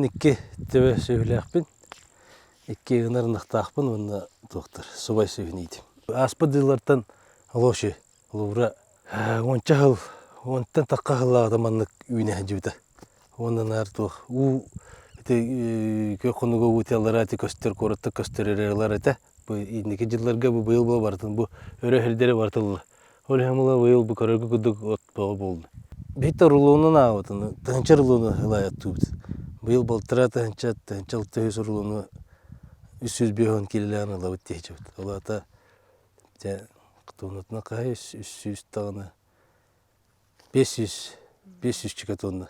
52 төбө сүөһүлээхпин, икки ынар ынахтаахпын уонна туохтар субай сүөһүнү иитим. Ааспыт дьыллартан олоочу холобура уонча сыл, уонтан тахха сыллааҕыта маннык үүнэ сылдьыбыта. Уонна наар туох уу ити күөх хонуга уу тыаллара ити көстөр куораттар көстөр эрэ этэ. Бу инники дьылларга бу быйыл була барытын бу өрө сирдэри барытылла. Ол иһин була быйыл бу көрөргө курдук от бөҕө буолла. Биһиги рулонун аабытын, тыһыынча рулону ылаайаттыыбыт. Быйыл балтараа тыһыынча, тыһыынча 600 рулону 350 киилэлээн ылабыт диэчибит. Ол аата дьэ тоннатына хаһай 300 даҕаны 500 500 чика тонна.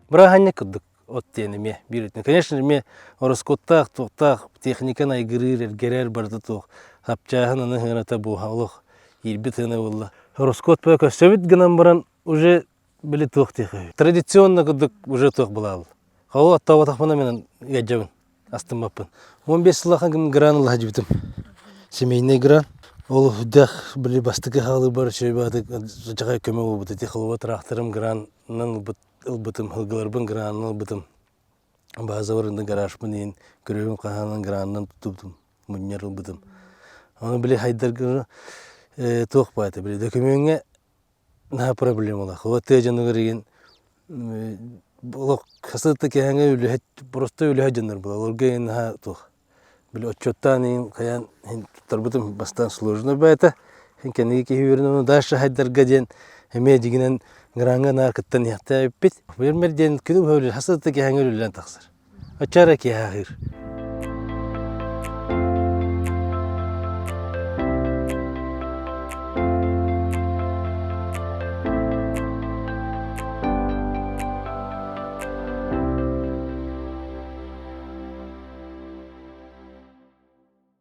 Бырааһынньык курдук от диэн эмиэ биир өттүнэн. Конечно, эмиэ ороскуоттаах, туохтаах техниканы айгырыыр, эргэрэр барыта туох. Хапчааһын аны сыаната буоһа олох киирбит сыана буолла. Ороскуот бөҕө көрсөбүт гынан баран уже били туох диэхэ Традиционно курдук уже туох булаал. Ол оттооботохпуна мен ыалдьабын, астыммаппын. 15 сыллахан гран ыла сылдьыбытым. Семейный гран. Ол үрдээх били бастакы хаалыыбар үчүгэй баҕатык дьаҕай көмө буолбут. Ити холобура тыраахтарым гранынан ылбыт ылбытым, сылгыларбын гранынан ылбытым. Базабар гаражпын иһин көрүөм хаһаанан гранынан туттубутум, мунньар ылбытым. Ону били хайдаргы туох баата били докумуоҥҥа наһаа проблемалаах. Вот тыа дьонугар игин олох хасыта киһиҥэ үлэһит просто үлэһит дьоннор буолар. Олорго игин наһаа туох били отчуоттаан иһин хайаан иһин туттарбытым бастаан сложно бэйэтэ. Иһин кэнники киһи үөрэнэн дальше хайдарга диэн эмиэ дьигинэн граҥҥа наар кыттан иһэхтээбиппит. Фермер диэн күнү быһа үлэлиир, хасыта киһиҥэ үлэлээн тахсар. Оччо эрэ киһи аһыыр.